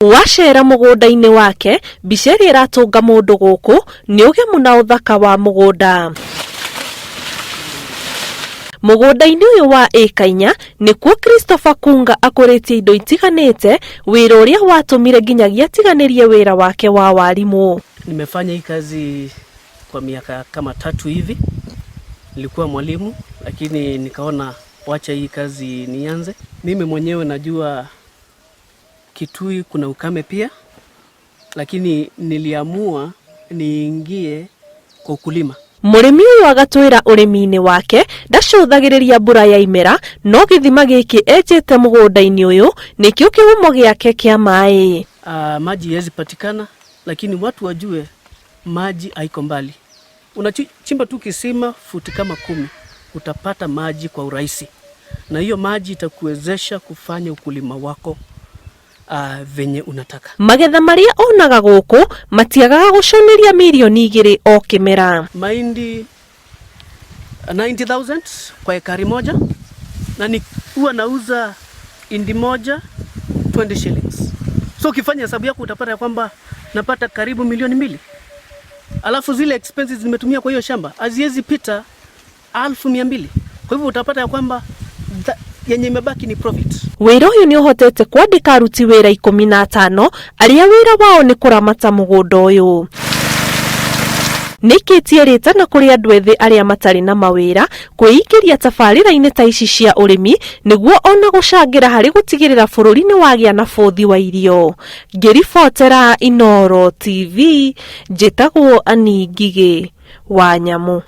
Wacera mũgũnda-inĩ wake, mbica ĩrĩa ĩratũnga mũndũ gũkũ nĩ ũgemu na ũthaka wa mũgũnda. Mũgũnda-inĩ ũyũ wa ĩka inya nĩkuo Christopher Kunga akũrĩtie indo itiganĩte, wĩra ũrĩa watũmire nginyagia atiganĩrie wĩra wake wa warimũ. Nimefanya hii kazi kwa miaka kama 3 hivi. Nilikuwa mwalimu lakini nikaona wacha hii kazi nianze. Mimi mwenyewe najua Kitui kuna ukame pia, lakini niliamua niingie kwa ukulima. Mũrĩmi ũyũ agatwĩra ũrĩmi-inĩ wake ndacũthagĩrĩria mbura ya imera no gĩthima gĩkĩ enjete mũgũnda-inĩ ũyũ nĩkĩo kĩhumo gĩake kĩa maĩ. Maji haiwezi patikana, lakini watu wajue maji haiko mbali. Unachimba tu kisima futi kama 10, utapata maji kwa urahisi, na hiyo maji itakuwezesha kufanya ukulima wako venye unataka. Magetha marĩa onaga gũkũ matiagaga gũcũnĩria mirioni 2 o kĩmera. Mahindi 90,000 kwa ekari moja, na ni huwa nauza hindi moja 20 shillings. So ukifanya hesabu yako utapata ya kwamba napata karibu milioni 2. Alafu zile expenses nimetumia kwa hiyo shamba haziwezi pita 1200. Kwa hivyo utapata ya kwamba yenye imebaki ni profit. Wĩra ũyũ nĩ ũhotete kwandĩka aruti wĩra 15 arĩa wĩra wao nĩ kũramata mũgũnda ũyũ. Nĩikĩtie rĩtana kũrĩ andũ ethĩ arĩa matarĩ na mawĩra kwĩingĩria tabarĩra-inĩ ta ici cia ũrĩmi nĩguo ona gũcangĩra harĩ gũtigĩrĩra bũrũri nĩ wagĩa na bũthi wa irio. Ngĩribotera Inooro TV, njĩtagwo Annie Ngigĩ wa Nyamũ.